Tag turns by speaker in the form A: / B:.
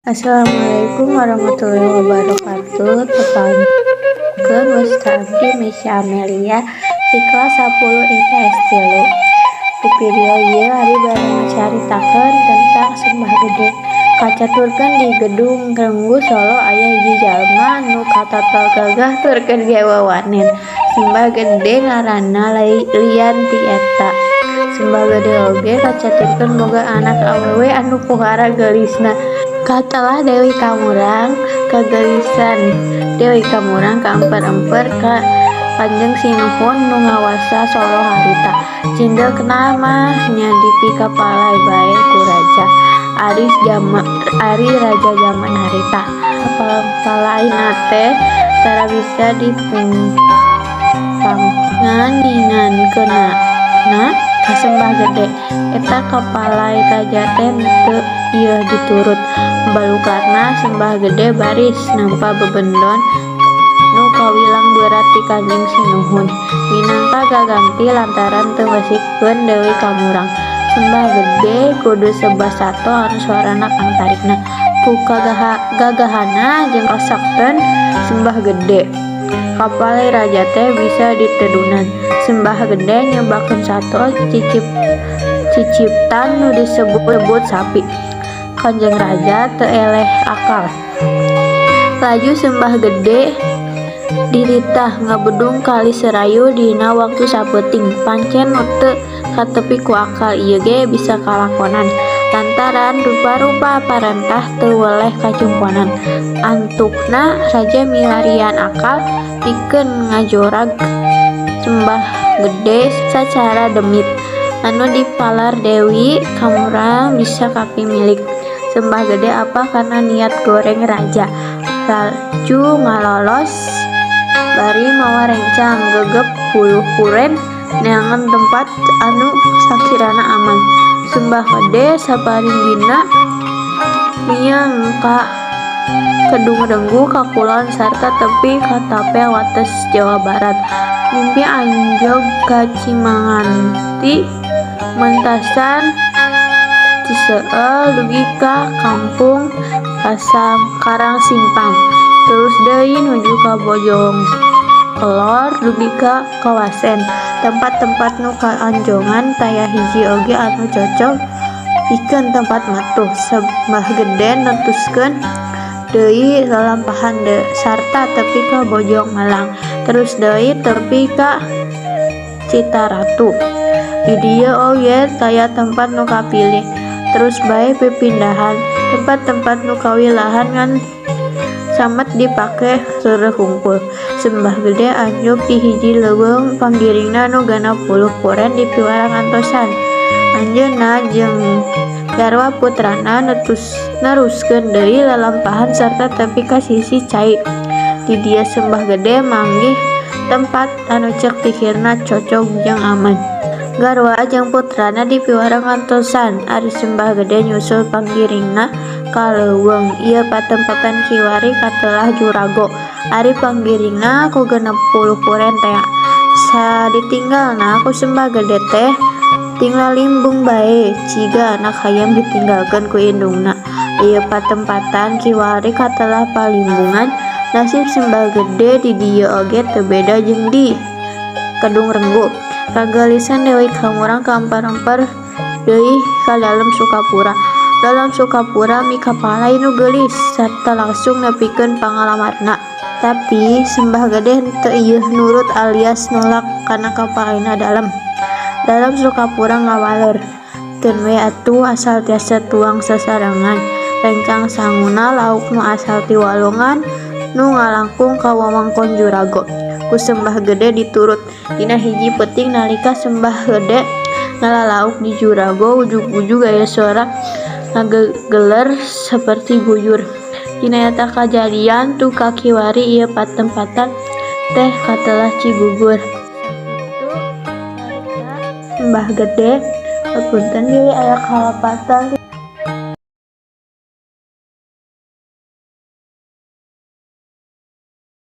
A: Assalamualaikum warahmatullahi wabarakatuh. Tepangkeun, wasta abdi Mesya Amelia di kelas 10 IPS 3. Di video ieu abdi bade ngacaritakeun tentang Sembah Gede. Kacaturkeun di Gedung Renggu, Solo, aya hiji jalma nu katoto gagah tur keur ge wawanen. Sembah Gede ngaranna lian ti eta. Sembah Gede oge kacaturkeun boga anak awewe anu pohara geulisna. Katelah Dewi Kamurang kageulisan. Dewi Kamurang kaemper-emper ka Kanjeng Sinuhun nu ngawasa Solo harita. Cindeukna mah nya dipikapalay bae ku raja. Ari raja jaman harita. Palayna teh tara bisa dipangingankeunana ka Sembah Gede. Eta kapalay raja teh teu ieu diturut. Balukarna Sembah Gede baris nampa bebendon nu kawilang beurat ti Kanjeng Sinuhun minangka gaganti lantaran teu ngeusikeun Dewi Kamurang. Sembah Gede kudu sebah sato anu suarana pangtarikna. Ku kagagahana jeung kasakten Sembah Gede, kapalay raja teh bisa ditedunan. Sembah Gede nyebakeun sato ciciptan nu disebut sapi. Kanjeng Raja teu eleh akal. Laju Sembah Gede dititah ngabedung Kali Serayu dina waktu sapeuting. Pancen nu teu katepi ku akal ieu ge bisa kalakonan. Lantaran rupa-rupa parentah teu weleh kacumponan. Antukna raja milarian akal pikeun ngajorag Sembah Gede sacara demit. Anu dipalar Dewi Kamurang bisa kapimilik. Sembah Gede apal kana niat goreng raja. Laju ngalolos bari mawa rencang gegep puluh kuren neangan tempat anu sakirana aman. Sembah Gede saparinggina miang ka Kedung Renggu ka kulon sarta tepi ka tapel wates Jawa Barat. Mimpi anjog ka Cimanganti, mentasan Ciseul dugi ka Kampung Karang Simpang. Terus deui nuju ka Bojong Kelor dugi ka Kawasen. Tempat-tempat nu kaanjogan taya hiji oge anu cocog pikeun tempat matuh. Sembah Gede neruskeun deui lalampahan sarta tepi ka Bojong Malang. Terus deui tepi ka Citaratu. Di dieu oge taya tempat nu kapilih. Terus bae pipindahan. Tempat-tempat nu kawilahan ngan samet dipake reureuh hungkul. Sembah Gede anjog di hiji leuweung, panggiringna nu 60 kuren dipiwarang antosan. Anjeunna jeung garwa putrana neruskeun deui lalampahan sarta tepi ka sisih cai. Di dieu Sembah Gede manggih tempat anu ceuk pikirna cocog jeung aman. Garwa jeung putrana dipiwarang ngantosan, ari Sembah Gede nyusul panggiringna ka leuweung. Ieu patempatan kiwari katelah Jurago. Ari panggiringna ku 60 kuren tea. Saditinggalna ku Sembah Gede teh tinggal limbung bae ciga anak hayam ditinggalkeun ku indungna. Ieu patempatan kiwari katelah palimbungan. Nasib Sembah Gede di dieu oge teu beda jeung di Kedung Renggu. Kageulisan Dewi Kamurang kaemper-emper deui ka Dalem Sukapura. Dalem Sukapura mikapalay nu geulis sarta langsung nepikeun pangalamarna. Tapi Sembah Gede henteu ieuh nurut alias nolak kana kapalayna dalem. Dalem Sukapura ngawaler, "Keun we atuh asal tiasa tuang sasarengan." Rencang sanguna lauk nu asal ti walungan nu ngalangkung ka wewengkon Jurago. Ku Sembah Gede diturut. Dina hiji peuting nalika Sembah Gede ngala lauk di Jurago, ujug-ujug aya sora ngagegeler saperti guyur. Dina eta kajadian duka kiwari ieu patempatan teh katelah Cigugur. Sakitu carita Sembah Gede. Hapunten bilih aya kalepatan.